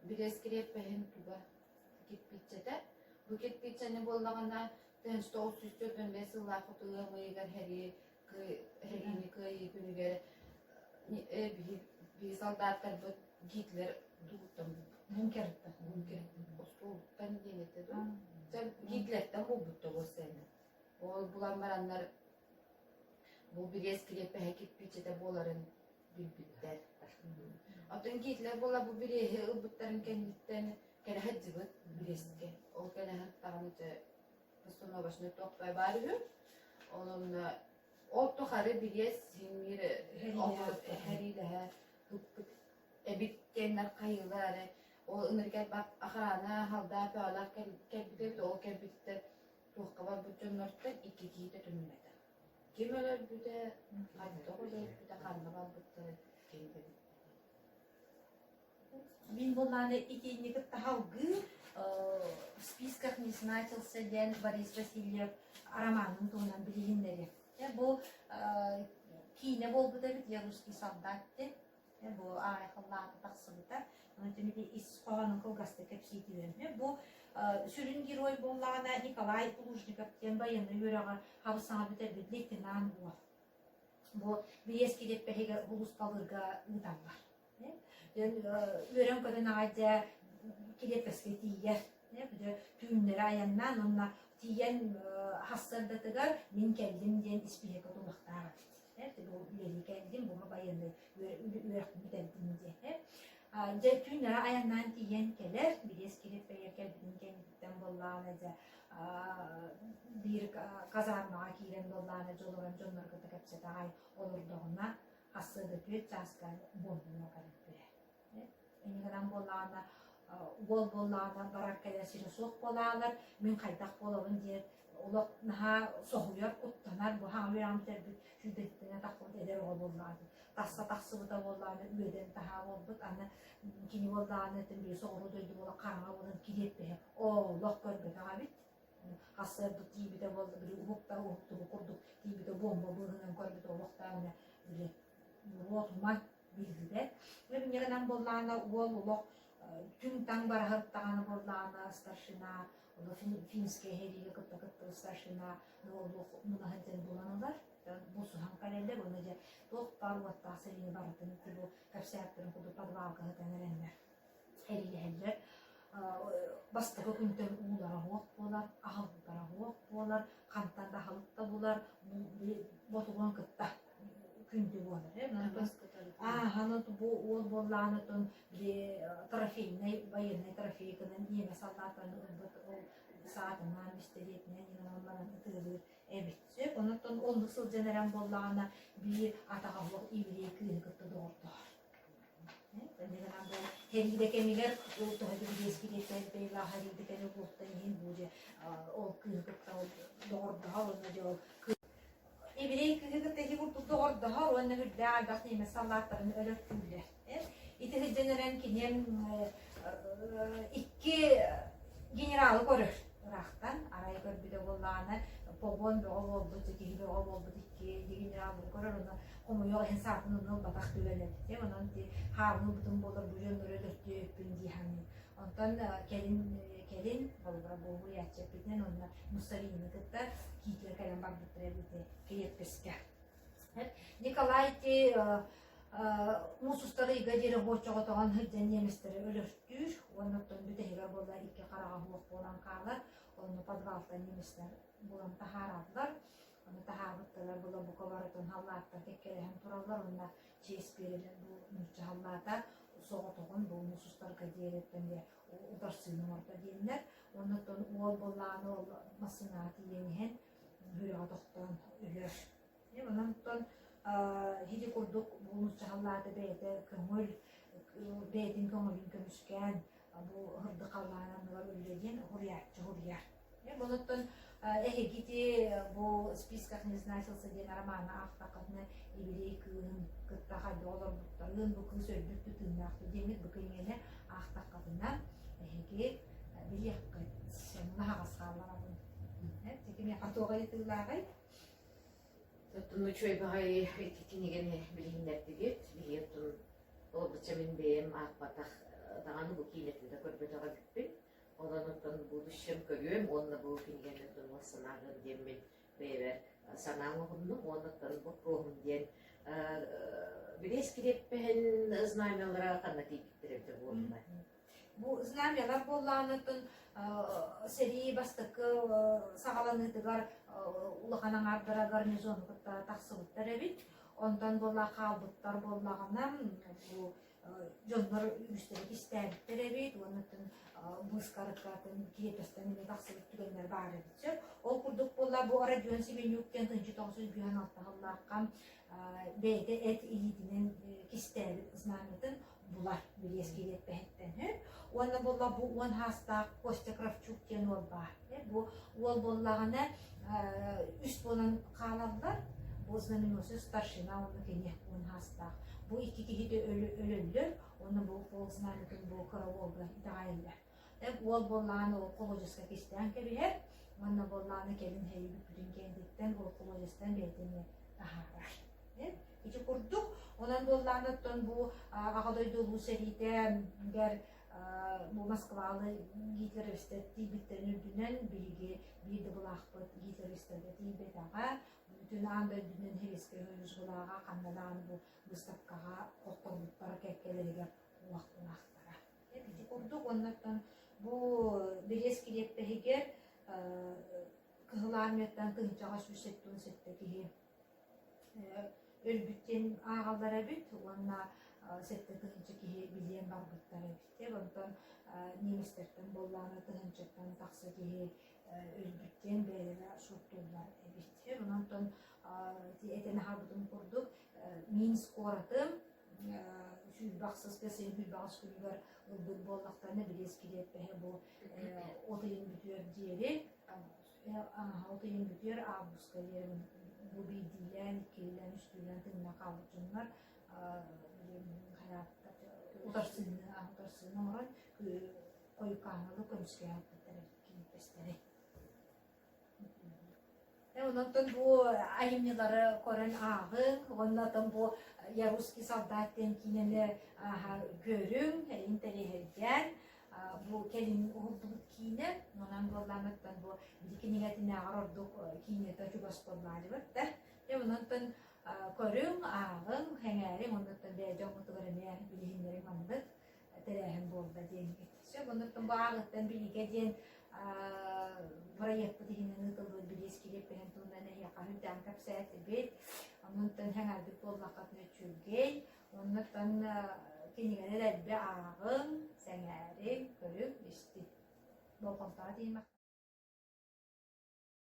Бириэс кириэппэһин туга кирпииччэтэ. Бу кирпииччэни буоллаҕына 1945 сыллаах хоту ыам ыйыгар сэрии сэриини кыайыы күнүгэр биһи солдаттарбыт Гитлер дууттан Бункерыттан. Бункер остуолуттан диэн этэ дуу. Гитлертэн булбуттар уоссайна. Ол булан бараннар бу бириэс кириэппэһэ кирпииччэтэ буоларын билбиттэр. Оттон Гитлер буола бу бириэһи ылбыттарын кэнниттэн кэлэ сылдьыбыт бириэскэ. Ол кэлэ сырыттаҕына дьэ постановочнай туохпай баар үһү. Ол онно ол тухары бириэс сиҥир сэриилэһэ ыппыт эбит диэннэр хайыылар эрэ. Ол ынырык элбэх охрана халдаа пөөлөөх кэлбит эбит. Ол кэлбиттэр туохха барбыт дьоннортон икки киһитэ төннүбэтэх. Ким өлөрбүтэ, хайдах өлөрбүтэ, ханна барбыттара ким да билбэт. Мин буоллааны итинни кытта салгыы в списках не значился диэн Борис Васильев романын туһунан билиһиннэриэм. Бу киинэ буолбут эбит «Я русский солдат» диэн. Бу аҕай халлаата тахсыбыта. Онон ити ис хоһоонун кылгастык кэпсии түһүөм. Бу сүрүн герой буоллаҕына Николай Плужников диэн байыаннай үөрэҕи хабыс-саҥа бүтэрбит лейтенант уол. Бу Бириэс кириэппэһигэр улууспалыырга ыыталлар. Үөрэн-көтөн аҕай дьэ кириэппэскэ тиийэр. Түүннэри айаннаан уонна тиийэн сарсыардатыгар мин кэллим диэн испииһэккэ тулахтаах эбит. Бу үлэлии кэллим, бу байыаннай үөрэхпин бүтэрдим диэн. Дьэ түүннэри айаннаан тиийэн кэлэр, бириэс кириэппэйэр кэлбитин кэнниттэн буоллаҕына дьэ биир казармаҕа киирэн буоллаҕына дьэ олорон дьоннору кытта кэпсэтэ аҕай олордоҕуна Ассыада түөрт чааска буомбалара кэлэн түһэр. Иннигинэн буоллаҕына, уол буоллаҕына барар кэлэр сирэ суох буолаалар, мин хайдах буолабын диэн олох наһаа соһуйар, куттанар, бу хаҥа үөрэҕин бүтэрбит сүүрбэтиттэн тахсыбыт эдэр оҕо буоллаҕа дии. Тахса тахсыбыта буоллаҕына үөдэн таһаа буолбут, аны кини буоллаҕына били соҕуруу дойду буола хараҥа буолан кириэппэһэ олох көрбөтөх эбит. Хасыарбыт тиийбитэ буолла, били уһуктар уһуктубу курдук тиийбитэ буомба быыһынан көрбүт олохтоох били буруо-туман биллибэт. Инньэ буоллаҕына уол олох түҥ-таҥ бараһыттаҕына буоллаҕына старшина финскэй сэриигэ кытта кыттыбыт старшина олох мунаһын дьэн булан ылар. Бусуһан кэлэллэр уонна дьэ туох баар уоттаах сэриини барытын бу кэпсээттэрин курдук подвалга сытан эрэннэр сэриилэһэллэр. Бастакы күнтэн уулара суох буолар, аһылыктара суох буолар, хантан да аһылык да булар, ботугуон кытта күндү буолар. Ааһан бу уол буоллаҕына били трофейнай военный трофейканан ньиэмэс саллааттарын ылбыт ол саатынан, бистэлиэтинэн баран ытыалыыр эбит. Сөп. Онон оннук сылдьан эрэн буоллаҕына биир атаҕа суох еврей кыыһы кытта доҕордоһор. Сэриидэ кэмигэр ол тоһо бириэскилиэттэрдээх сэриидэ кэмигэр буолтан иһин бу дьэ ол кыыһы кытта ол доҕордоһор уонна дьэ ол еврей кыыһы кытта ити курдук доҕордоһор уонна үрдээх элбэх немец саллааттарын өлөртүүллэр. Ити сылдьан эрэн кини икки генералы көрөр ыраахтан арай көрбүтэ буоллаҕына погон бөҕө буолбут киһи бөҕө буолбут икки генераллары көрөр уонна хомойуох иһин саатын онно ылбатах түгэн эбит онон ти хаабын ылбытым буолар бу дьоннору өлөртүөппүн дии саныыр онтон кэлин кэлин холобура буолуйааччы эппитинэн уонна Муссолинины кытта Гитлер кэлэн барбыттар эбит кириэппэскэ Николай ти муус устар ыйга диэри буоччоҕотоҕон сылдьан немецтэри өлөртүүр уонна оттон бүтэһигэр буолла икки хараҕа суох буолан хаалар онно подвалтан немецтэр булан таһаараллар ону таһаарбыттара була бука барытын халлааттар кэккэлэһэн тураллар уонна чиэс биэрэллэр бу нуучча халлаата соҕотоҕун бу муус устарга диэриттэн дьэ утарсыыны оҥордо диэннэр уонна оттон уол буоллаҕына ол массыынаҕа тиийэн иһэн сүрэҕэ тохтоон өлөр Онон ити курдук бу нуучча халлаата бэйэтэ көҥүл, бэйэтин көҥүлүн көмүскээн бу ырдык халлаан анныгар өллө диэн уһуруйааччы уһуруйар. Онуттан эһиги ити бу списках не значился диэн романы аахтаххытына еврей кыыһын кытта хайдах олорбуттарын, бу кыыс өлбүт тыыннаах диэммит бу кинигэни аахтаххытына эһиги билиэххит. Онно аһаҕас хаалларабын. Кимиэхэ туох ыйытыылааҕый? Оттон үчүгэй баҕайы ити кинигэни билиһиннэрдигит. Биһиги оттон олбучча мин бэйэм аахпатах даҕаны. даҕаны бу киинэтин да көрбөтөх эбиппин. Онон оттон будущем көрүөм уонна бу кинигэни оттон санааҕын диэммин бэйэбэр санаам оҕуннум уонна оттон боппуруоһум диэн Билиэс кириэппэһин знамялара ханна тиийбиттэр эбитэ буолла. Бу знамялар буоллаҕынатын сэрии бастакы саҕаланыытыгар улахан аҥаардара гарнизону кытта тахсыбыттар эбит. Онтон буолла хаалбыттар буоллаҕына бу дьоннор үгүстэрэ кистээбиттэр эбит уонна быыскарыккатын кириэпэстэн эмиэ тахсыбыт түгэннэр баар эбит сөп. Ол курдук буолла бу Родион Семенюк диэн 1996 сыллаахха бэйэтэ эт илиитинэн кистээбит знамятын булар билиэс кириэппэһиттэн Уонна буолла бу уон хаастаах Костя Кравчук диэн уол баар. Бу уол буоллаҕына үс буолан хаалаллар. Бу знаменосец старшина уонна кини уон хаастаах. Бу икки киһи өлөллөр уонна бу пол знамятын бу кыра уолга итэҕэйэллэр. Уол буоллаҕына ол холодьуска кистээн кэбиһэр уонна буоллаҕына кэлин һэйи бүппүтүн кэнниттэн ол холодьустан бэйэтин таһаарар. Ити курдук, онон буоллаҕына оттон бу Аҕа дойду Улуу сэриитигэр бу Москвалы гитлеровецтэр тиийбиттэрин үрдүнэн биһиги биир да былаахпыт гитлеровецтэргэ тиийбэтэҕэ. Бүтүн аан дойдунан Сэбиэскэй Союз былааҕа ханна даҕаны бу быыстапкаҕа хотторбуттара кэккэлэригэр улахтара. Ити курдук уонна оттон бу Бириэс кириэппэһигэр Кыһыл Армияттан тыһыынчаҕа 177 киһи өлбүт диэн ааҕаллар эбит уонна 7 тыһыынча киһи билиэн барбыттар эбит. Онтон немецтэртэн буоллаҕына тыһыынчаттан тахса киһи өлбүт диэн бэйэлэрэ суоттууллар эбит. Онон этэн аһарбытым курдук Минск куоратын 128 сүүрбэ аҕыс күнүгэр ылбыт буоллахтарына Билиэс кириэппэһэ бу от ыйын бүтүөр диэри от ыйын бүтүөр августка диэри бу биирдиилээн, иккилээн, үстүүлээн тыынна хаалбыт дьоннор утарсыыны утарсыыны оҥорон хойукааҥҥылы көмүскээн ылбыттар кириэппэстэри. Онон бу айымньылары көрөн ааҕыҥ уонна оттон бу «Я русский солдат» диэн киинэни көрүҥ, интэриэһиргээн бу кэлин уһуллубут киинэ. Онон буоллаҕыттан бу били кинигэтинээҕэр ордук киинэтэ чугас буоллаалыбыт да. Дьэ онон көрүҥ, ааҕыҥ, сэҥээриҥ оннуттан бэйэ дьоҥҥутугар эмиэ билиһиннэриҥ маннык тэрээһин буолла диэҥҥит. Сөп, оннуттан бу ааҕыттан билигэ диэн бырайыакпыт иһинэн ыытыллыбыт билиэс килиэппэһин туһунан эһиэхэ үрдээн кэпсээтибит. Оннуттан сэҥээрбит буоллаххытына үчүгэй. Оннуттан кинигэлэр элбэ ааҕыҥ, сэҥээриҥ, көрүҥ, истиҥ. Болҕомтоҕо тиийимэхтэ.